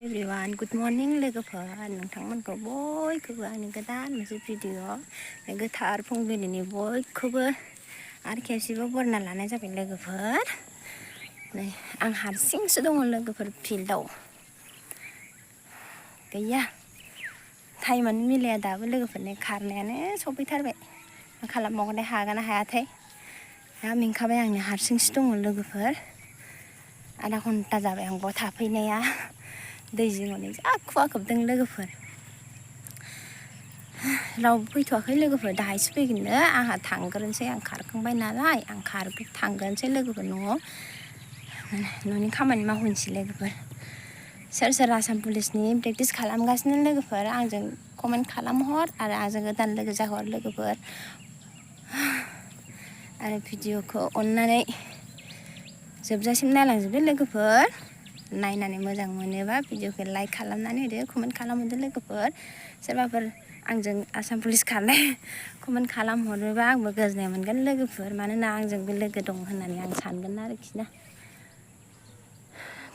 Everyone, good morning लोगोफोर नोंथांमोनखौ बयखौबो आंनि गोदान मोनसे भिडिअ गोथार फुंबिलिनि बयखौबो आरो खेबसेबो बरना लानाय जाबाय लोगोफोर नै आं हारसिंसो दङ लोगोफोर फिल्डआव गैया टाइमानो मिलाया दाबो लोगोफोरनि खारनायानो सफैथारबाय मा खालामबावगोन हागोन ना हायाथाय दा मेंखाबाय आंनो हारसिंसो दङ लोगोफोर आधा घन्टा जाबाय आं बाव थाफैनाया दै जिङावनो जा खुवा खोबदों लोगोफोर रावबो फैथ'वाखै लोगोफोर दाहायसो फैगोननो आंहा थांग्रोनोसै आं खारखांबाय नालाय आं थांग्रोनोसै लोगोफोर न'आव न'नि खामानि मावहैनोसै लोगोफोर सोर सोर आसाम पुलिसनि प्रेक्टिस खालामगासिनो लोगोफोर आंजों कमेन्ट खालामहर आरो आंजों गोदान लोगो जाहर लोगोफोर आरो भिडिअखौ अननानै जोबजासिम नायलांजोबदो लोगोफोर नायनानै मोजां मोनोबा भिडिअखौ लाइक खालामनानै होदो कमेन्ट खालामहरदो लोगोफोर सोरबाफोर आंजों आसाम पुलिस खारनाय कमेन्ट खालामहरोबा आंबो गोजोननाय मोनगोन लोगोफोर मानोना आंजोंबो लोगो दं होननानै आं सानगोन आरोखि ना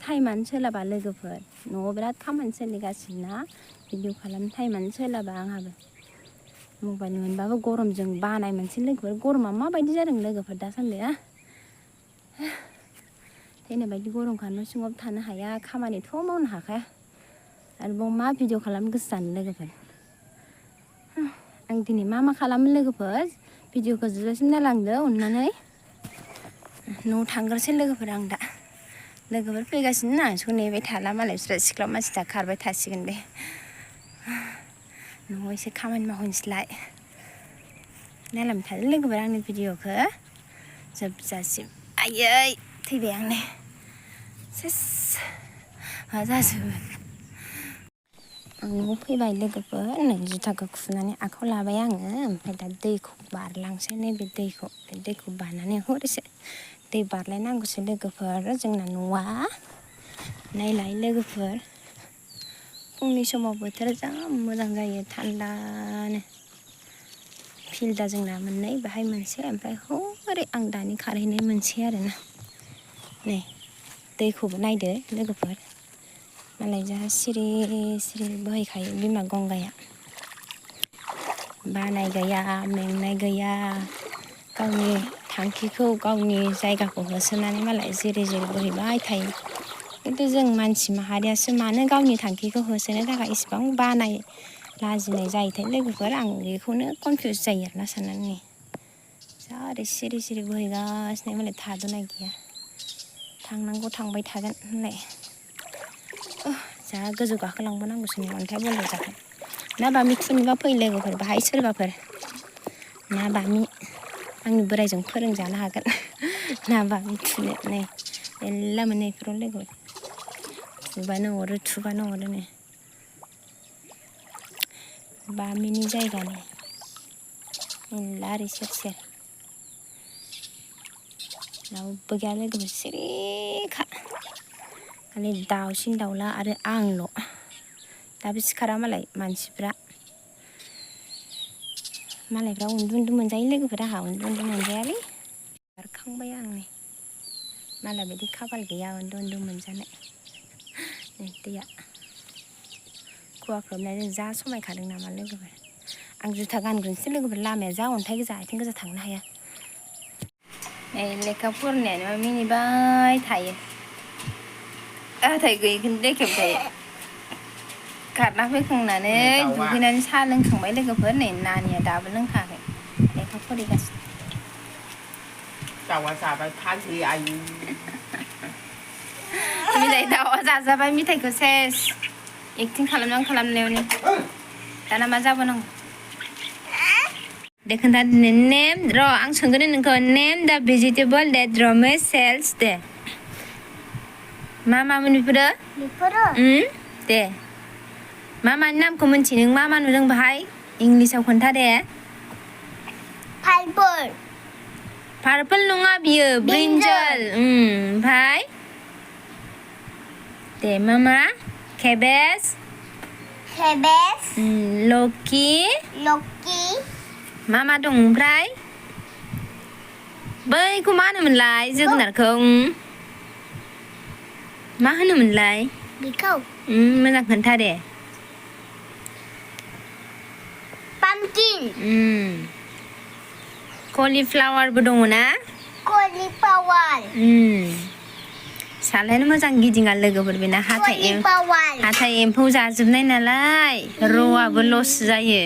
टाइमानो सोलाबा लोगोफोर न'आव बिराद खामानि सोलिगासिनो ना भिडिअ खालामनो टाइमानो सोलाबा आंहाबो मबाइल मोनबाबो गरमजों बानाय मोनसे लोगोफोर गरमा माबायदि जादों लोगोफोर दासान्दि थैनाय बायदि गरमखा न' सिङावबो थानो हाया खामानिथ' मावनो हाखाया आरोबाव मा भिडिअ खालामनो गोसो जानो लोगोफोर आं दिनै मा खालामो लोगोफोर भिडिअखौ जोबजासिम नायलांदो अननानै न'आव थांग्रोसै लोगोफोर आं दा लोगोफोर फैगासिनो ना आं नेबाय थाला मालाय बिस्रा सिख्ला मानसि दा खारबाय थासिगोन बे न'आव एसे खामानि मावहैनोसैलाय नायलांबाय थादो लोगोफोर आंनि भिडिअखौ जोबजासिम आयै थैबाय आंने सेस मा जाजोबो आं न'आव फैबाय लोगोफोर नै जुथाखौ खुनानै आखायाव लाबाय आङो ओमफ्राय दा दैखौ बारलांसै नैबे दैखौ बारनानै हरैसो दै बारलायनांगौसो लोगोफोर जोंना न'आ नायलाय लोगोफोर फुंनि समाव बोथोरा जा मोजां जायो थान्दानो फिल्डआ जोंना मोननै बाहाय मोनसे ओमफ्राय हरै आं दानि खारहैनाय मोनसे आरोना नै दैखौबो नायदो लोगोफोर मालाय जा सिरि सिरि बोहैखायो बिमा गंगाया बानाय गैया मेंनाय गैया गावनि थांखिखौ गावनि जायगाखौ होसोनानै मालाय जेरै बोहैबाय थायो खिन्थु जों मानसि माहारियासो मानो गावनि थांखिखौ होसोनो थाखाय इसिबां बानाय लाजिनाय जायोथाय लोगोफोर आं बेखौनो कनफिउस जायो आरोना साननानै जा ओरै सिरि सिरि बोहैगासिनो मालाय थाद'नाय गैया थांनांगौ थांबाय थागोन होनलाय जा गोजौ गाखोलांबावनांगौसो नै अन्थाइ बल जागोन ना बामि थुनोबा फै लोगोफोर बाहाय सोरबाफोर ना बामि आंनि बोराइजों फोरोंजानो हागोन ना बामि थुनो नै मेरला मोनो बेफोराव लोगोफोर थुबानो हरो नै बामिनि जायगानि मेरला ओरै सेर सेर रावबो गैया लोगोफोर सिरिखा खालि दाउसिन दाउला आरो आंल' दाबो सिखारा मालाय मानसिफ्रा मालायफ्रा उन्दु मोनजायो लोगोफोर आंहा उन्दु मोनजायालै खारखांबाय आं नै मालाय बायदि खाफाल गैया उन्दु मोनजानाय नै दैया खुवा खोबनायजों जा समायखादों नामा लोगोफोर आं जुथा गानग्रोनोसै लोगोफोर लामाया जा अन्थाइ गोजा आथिं गोजा थांनो हाया नै लेखा फरायनायानो मिनिबाय थायो हाथाय गैयिखौनो देखेबाय थायो खारना फैखांनानै दुगैनानै साहा लोंखांबाय लोगोफोर नै नानिया दाबो लोंखायाखै लेखा फरायगासिनो दाउआ जाबाय फाग्लि आयु मिथाइ दाउआ जाजाबाय मिथाइखौ सेस एक्टिं खालामनायावनो दाना मा जाबावनांगौ दे खोन्था नेम र' आं सोंगोन नोंखौ नेम दा भेजिटेबल डेट रमे सेल्स दे मा मामोन बेफोरो दे मा मानि नामखौ मिन्थियो नों मा नुदों बाहाय इंलिसाव खोन्था दे पार्पल नङा बियो ब्रिन्जल ओमफ्राय दे मा केबेज लकी मा दं ओमफ्राय बैखौ मा होनोमोनलाय जोगोनारखौ मा होनोमोनलाय मोजां खोन्था दे pumpkin कलिफ्लावारबो दङ ना cauliflower सालायानो मोजां गिदिङा लोगोफोर बेना हाथाय एम्फौ जाजोबनाय नालाय र'आबो लस जायो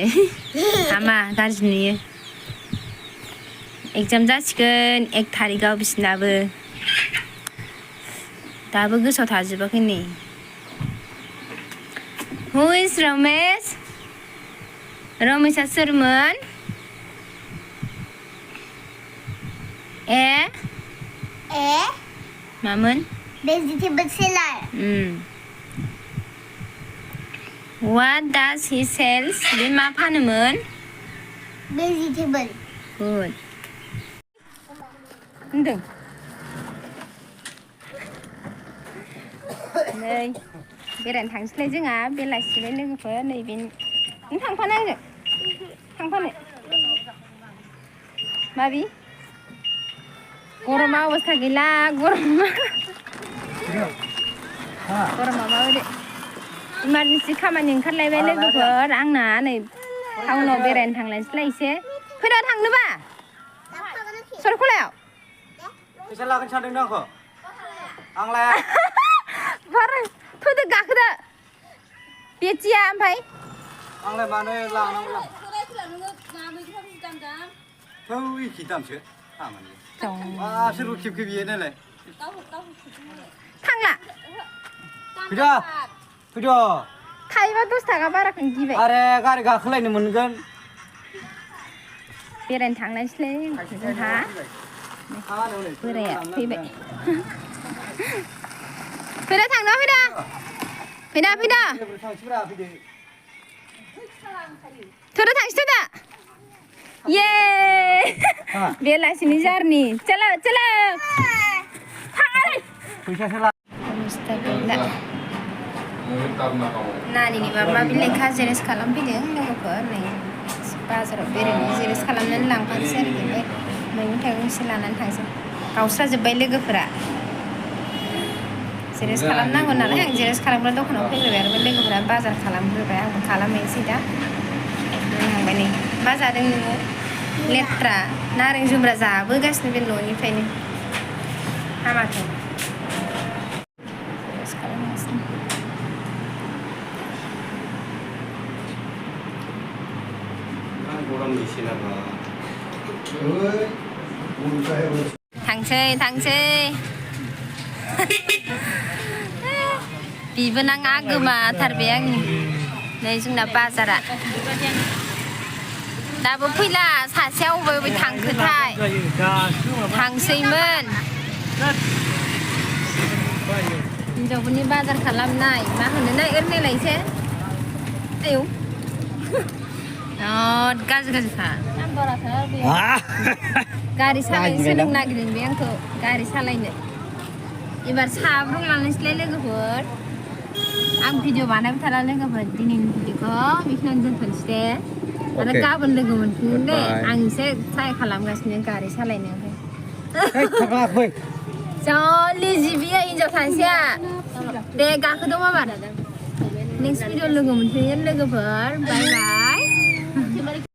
हामा गाज्रि नुयो एगजाम जासिगोन 1 तारिखआव बिसिनाबो दाबो गोसोआव थाजोबाखै नै Who is रमेश रमेशआ सोरमोन ए मामोन vegetable seller What does he sells बे मा फानोमोन vegetable Good होनदों नै बेरायनो थांसैलाय जोंहा बेलासिलाय लोगोफोर नैबे नों थांफानो आंजों थांफानो माबि गरमा अबस्था गैला गरमा माबायदि इमारजेन्सि खामानि ओंखारलायबाय लोगोफोर आंना नै टाउनाव बेरायनो थांलायसैलाय एसे फैदा थांनोबा सरखलायाव फैसा लागोन सानदों आंखौ आंलाय बारा फैदो गाखोदो बेथिया ओमफ्राय आंलाय मानो लानांगौ थौ एखे दामसो खामानि सोरबो खेब बियो नालाय थांला फैदा थायोबा 10 थाखा बाराखौनो गिबाय आरे गारि गाखोलायनो मोनगोन बेरायनो थांलायसैलाय जोंहा बोराया फैबाय फैदा थांना फैदा थोदा थांसै दा ये बेलासिनि जारनि चलो फैसासो ला नानिनि माबा लेखा जेरेस खालामफैदों लोगोफोर नै बाजाराव बेरायनो जेरेस खालामनानै लांफानोसै आरो ओमफ्राय मैगं थाइगं एसे लानानै थांसै गावस्राजोब्बाय लोगोफोरा जेरेस खालामनांगौ नालाय आं जेरेस खालामग्रा दखानाव फैग्रोबाय आरो लोगोफोरा बाजार खालामग्रोबाय आंबो खालामहैनोसै दा थांबाय नै मा जादों नोङो लेथ्रा नारें जुमब्रा जाबोगासिनो बे न'निफ्रायनो हामाखै जेरेस खालामगासिनो थांसै बिबोनाङा गोमाथारबाय आंनि नै जोंना बाजारा दाबो फैला सासेया अबे थांखोथाय थांसैमोन हिनजावफोरनि बाजार खालामनाय मा होनोलाय ओरैनो लायसै आयौ गाज्रिखा गारि सालायनो सोलोंनो नागिरदों बे आंखौ गारि सालायनो एबार साब्रं लानोसैलाय लोगोफोर आं भिडिअ बानायबाय थाला लोगोफोर दिनैनि भिडिअखौ बेखिनियावनो दोनथ'नोसै दे आरो गाबोन लोगो मोनफिनगोन दे आं एसे ट्राइ खालामगासिनो गारि सालायनो ओमफ्राय जलि जिबिया हिनजाव सासेया दे गाखोदो माबा नेक्स्ट भिडिअ लोगो मोनफिनगोन लोगोफोर बाय बाय